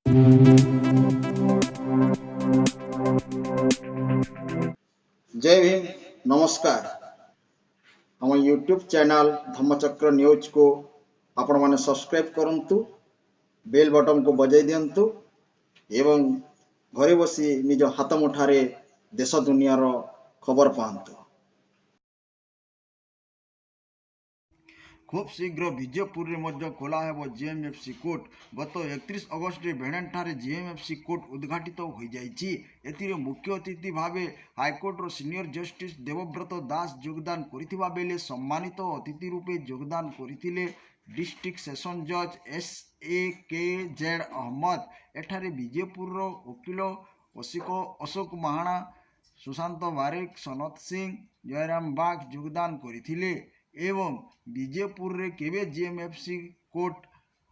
ଜୟ ଭୀମ, ନମସ୍କାର। ଆମ YouTube channel Dhammachakra ନ୍ୟୁଜ୍କୁ ଆପଣମାନେ ସବସ୍କ୍ରାଇବ୍ କରନ୍ତୁ, ବେଲ୍ ବଟନ୍କୁ ବଜାଇ ଦିଅନ୍ତୁ ଏବଂ ଘରେ ବସି ନିଜ ହାତ ମୁଠାରେ ଦେଶ ଦୁନିଆର ଖବର ପାଆନ୍ତୁ। ଖୁବ୍ ଶୀଘ୍ର ବିଜେପୁରରେ ମଧ୍ୟ ଖୋଲା ହେବ ଜିଏମ୍ଏଫ୍ସି କୋର୍ଟ। ଗତ 31 ଅଗଷ୍ଟରେ ଭେଡ଼େନଠାରେ ଜିଏମ୍ଏଫ୍ସି କୋର୍ଟ ଉଦ୍ଘାଟିତ ହୋଇଯାଇଛି। ଏଥିରେ ମୁଖ୍ୟ ଅତିଥି ଭାବେ ହାଇକୋର୍ଟର ସିନିୟର ଜଷ୍ଟିସ୍ ଦେବବ୍ରତ ଦାସ ଯୋଗଦାନ କରିଥିବା ବେଳେ ସମ୍ମାନିତ ଅତିଥି ରୂପେ ଯୋଗଦାନ କରିଥିଲେ ଡିଷ୍ଟ୍ରିକ୍ଟ ସେସନ୍ ଜଜ୍ S A K Z Ahmed. ଏଠାରେ ବିଜେପୁରର ଓକିଲ ଅଶୋକ ମହାଣା, ସୁଶାନ୍ତ ବାରିକ, ସନତ ସିଂ, ଜୟରାମ ବାଗ ଯୋଗଦାନ କରିଥିଲେ ଏବଂ ବିଜେପୁରରେ କେବେ ଜିଏମ୍ଏଫ୍ସି କୋର୍ଟ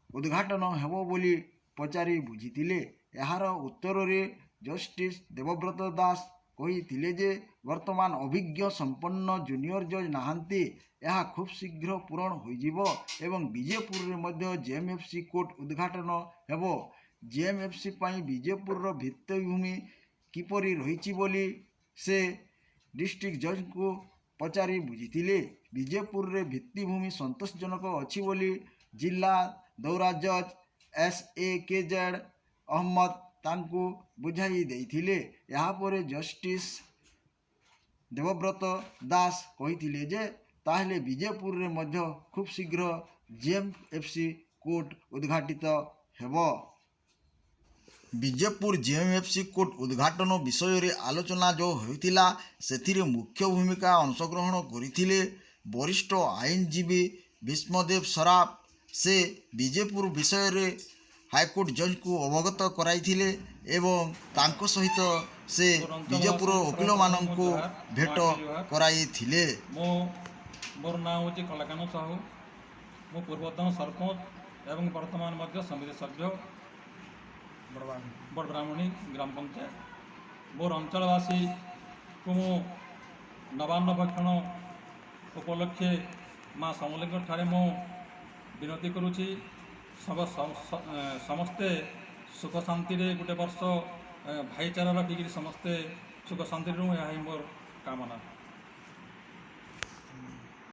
ଉଦ୍ଘାଟନ ହେବ ବୋଲି ପଚାରି ବୁଝିଥିଲେ। ଏହାର ଉତ୍ତରରେ ଜଷ୍ଟିସ୍ ଦେବବ୍ରତ ଦାସ କହିଥିଲେ ଯେ ବର୍ତ୍ତମାନ ଅଭିଜ୍ଞ ସମ୍ପନ୍ନ ଜୁନିୟର ଜଜ୍ ନାହାନ୍ତି। ଏହା ଖୁବ୍ ଶୀଘ୍ର ପୂରଣ ହୋଇଯିବ ଏବଂ ବିଜେପୁରରେ ମଧ୍ୟ ଜିଏମ୍ଏଫ୍ସି କୋର୍ଟ ଉଦ୍ଘାଟନ ହେବ। ଜିଏମ୍ଏଫ୍ସି ପାଇଁ ବିଜେପୁରର ଭିତ୍ତିଭୂମି କିପରି ରହିଛି ବୋଲି ସେ ଡିଷ୍ଟ୍ରିକ୍ଟ ଜଜ୍ଙ୍କୁ ପଚାରି ବୁଝିଥିଲେ। ବିଜେପୁରରେ ଭିତ୍ତିଭୂମି ସନ୍ତୋଷଜନକ ଅଛି ବୋଲି ଜିଲ୍ଲା ଦୌରା ଜଜ୍ S A K Z Ahmed ତାଙ୍କୁ ବୁଝାଇ ଦେଇଥିଲେ। ଏହାପରେ ଜଷ୍ଟିସ୍ ଦେବବ୍ରତ ଦାସ କହିଥିଲେ ଯେ ତାହେଲେ ବିଜେପୁରରେ ମଧ୍ୟ ଖୁବ୍ ଶୀଘ୍ର ଜିଏମ୍ଏଫ୍ସି କୋର୍ଟ ଉଦ୍ଘାଟିତ ହେବ। ବିଜେପୁର ଜିଏମ୍ଏଫ୍ସି କୋର୍ଟ ଉଦ୍ଘାଟନ ବିଷୟରେ ଆଲୋଚନା ଯେଉଁ ହୋଇଥିଲା, ସେଥିରେ ମୁଖ୍ୟ ଭୂମିକା ଅଂଶଗ୍ରହଣ କରିଥିଲେ ବରିଷ୍ଠ ଆଇନଜୀବୀ ଭୀଷ୍ମଦେବ ସରାଫ। ସେ ବିଜେପୁର ବିଷୟରେ ହାଇକୋର୍ଟ ଜଜ୍ଙ୍କୁ ଅବଗତ କରାଇଥିଲେ ଏବଂ ତାଙ୍କ ସହିତ ସେ ମୋର ବିଜେପୁର ଅଞ୍ଚଳବାସୀ ଓକିଲମାନଙ୍କୁ ସମସ୍ତଙ୍କୁ ଜୁହାର, ଭେଟ ନୂଆଖାଇ ଜୁହାର। କରାଇଥିଲେ। ମୋର ନାଁ ହେଉଛି କଳାକାହ୍ନୁ ସାହୁ। ମୁଁ ପୂର୍ବତନ ସରପଞ୍ଚ ଏବଂ ବର୍ତ୍ତମାନ ମଧ୍ୟ ସମିତି ସଭ୍ୟ, ବଡ଼ ବ୍ରାହ୍ମଣୀ ଗ୍ରାମ ପଞ୍ଚାୟତ। ମୋର ଅଞ୍ଚଳବାସୀକୁ ମୁଁ ନବାନ୍ନ ଭକ୍ଷଣ ଉପଲକ୍ଷେ ମା ସମଲେଇଙ୍କ ଠାରେ ମୁଁ ବିନତି କରୁଛି, ସମସ୍ତେ ସୁଖ ଶାନ୍ତିରେ ଗୋଟେ ବର୍ଷ ଭାଇଚାରା ରଖିକିରି ସମସ୍ତେ ସୁଖ ଶାନ୍ତିରେ ରୁହୁ, ଏହା ହିଁ ମୋର କାମନା।